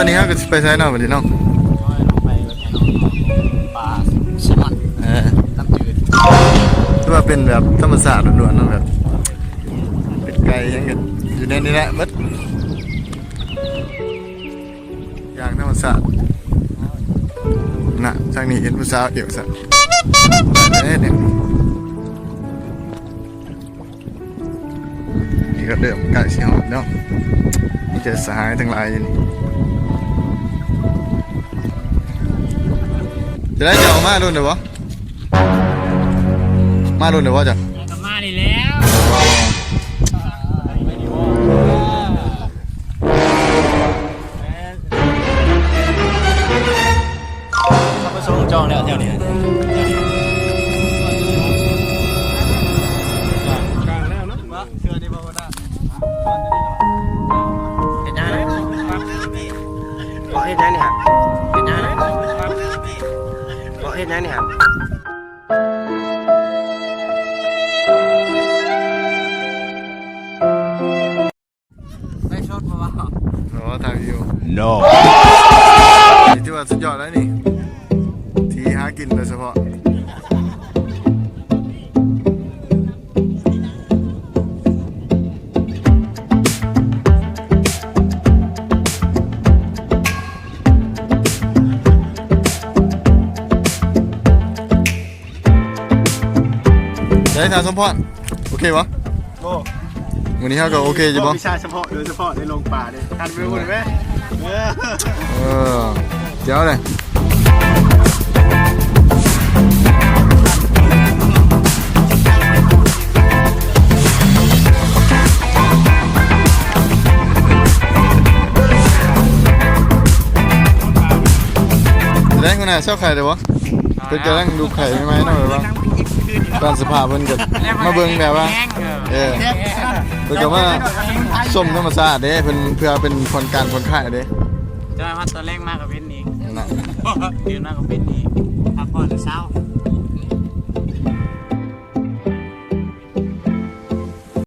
ຕອນນີ້ເຮົາກໍຊິໄປໃສເນາະບັດນີ້ເນາະ? ໂອ້ຍ ລົງໄປປາແຊມອນ ເອີ ນ້ຳຈືດ ຄືວ່າເປັນແບບທຳມະຊາດລ້ວນໆເນາະ ແບບເປັນໄກ່ຫຍັງກໍຢູ່ໃນນີ້ແຫຼະເບິດ ຢ່າງທຳມະຊາດນະ. ທາງນີ້ເຫັນຜູ້ສາວເອວຊັ້ນເດ້ ນີ້. ນີ້ກໍເລີ່ມໃກ້ຊິຮອດແລ້ວ ມີແຕ່ສະຫາຍທັງຫຼາຍຢູ່ນີ້. ຈະໄດ້ ເຈົ້າອອກມາດົນແລ້ວບໍ່? ມາດົນແລ້ວບໍ່ເຈົ້າ? ກໍມານີ້ແລ້ວ. ເຂົາໄປສົ່ງຈອງແລ້ວແຖວນີ້ ກາງແລ້ວເນາະ ເຮັດຫຍັງນະ ເກາະເຮັດຫຍັງນີ້ຫະ ເຮັດຫຍັງນະ ເກາະເຮັດຫຍັງນີ້ຫະ. ໄລຟ໌ສົດບໍ່ວ່າ? ອໍ ຖ່າຍວິດີໂອ ໂນ ນີ້ຖືວ່າສຸດຍອດແລ້ວນີ້ ທີ່ຫາກິນໂດຍສະເພາະ. ໄດ້ ທ່ານສົມພອນ ໂອເຄບໍ່? ໂອ້ ມື້ນີ້ເຮົາກໍໂອເຄຢູ່ບໍ່? ວິຊາສະເພາະ ໂດຍສະເພາະໃນໂລງປາເດ້ ທ່ານໄປເບິ່ງໄດ້ແມ? ເອີ ເອີ ແຈ໋ວເລີຍ. ໄດ້ ຫົວໜ້າ ເຊົາໄຂ່ໄດ້ບໍ່? ເພິ່ນກຳລັງດູກໄຂ່ໃໝ່ໆເນາະ ແບບວ່າ ຕາມສະພາບເພິ່ນກໍມາເບິ່ງແບບວ່າ ເອີ ເພິ່ນກໍມາຊົມທຳມະຊາດເດ້ ເພິ່ນເພື່ອເປັນຜ່ອນການຜ່ອນຄາຍເດ້. ຈອຍມາຕອນແລງມາກໍເປັນອີກ ນະ ຕື່ນມາກໍເປັນອີກ ພັກຜ່ອນແຕ່ເຊົ້າ.